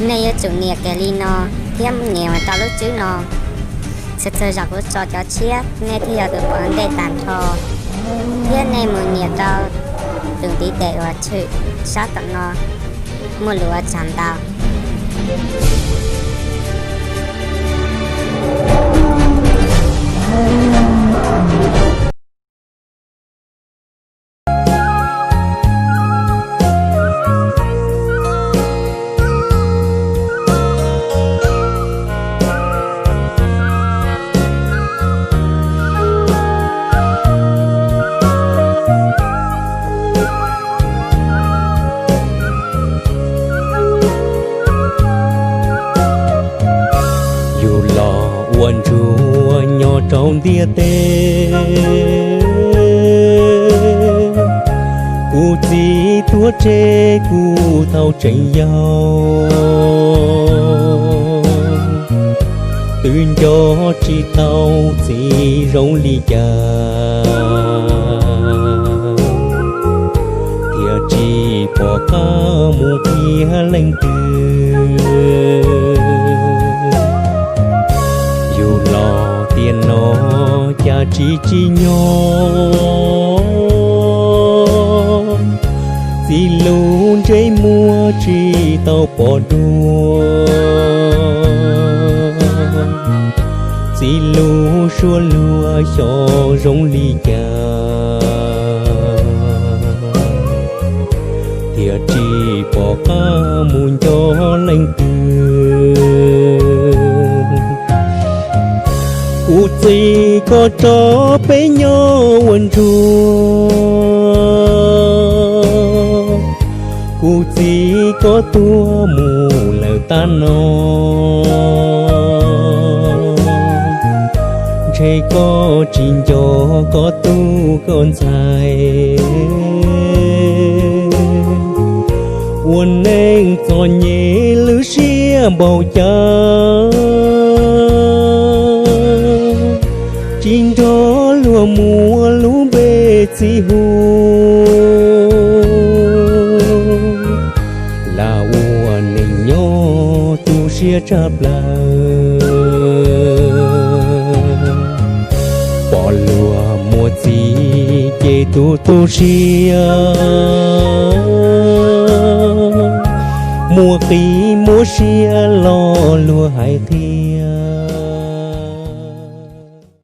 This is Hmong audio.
Nej yuav tsum nias kiag li no thiab nias mus rau lub tswb no. Txhua txhua zaus kuv tso cov tshiab nej thiaj yog tus pom ntej tag nrho, thiab nej mus nias rau tus ntiv tes uas tshwm sab tom no. Muaj lus ua tsaug ntau. Yus los ua ntsuag nyob rau ntiaj teb, kuv txiv tuag tseg kuv tau tseem yau, twb nco tsis tau txiv zoo li cas, thiaj tsis pom qab mus qhia leej twg. Yus los tiam no cas tsis tsim nyog, txiv lub ntsej muag tsis tau pom dua, txiv lub suab luag xyov zoo li cas, thiaj tsis pom qab mus nco leej twg. Kuv txiv koj rov peb nyob ua ntsuag, kuv txiv koj tuag mus lawm tab no, ntshe koj tsis nco koj tub koj ntxhais, ua neej txom nyem lwm siab npaum cas, tsis nrog luag muab lub npe txiv hu, lam ua neeg nyob tu siab tshaj plaws. Pom luag muaj txiv ces tu tu siab, muaj qis muaj siab los luag hais qhia.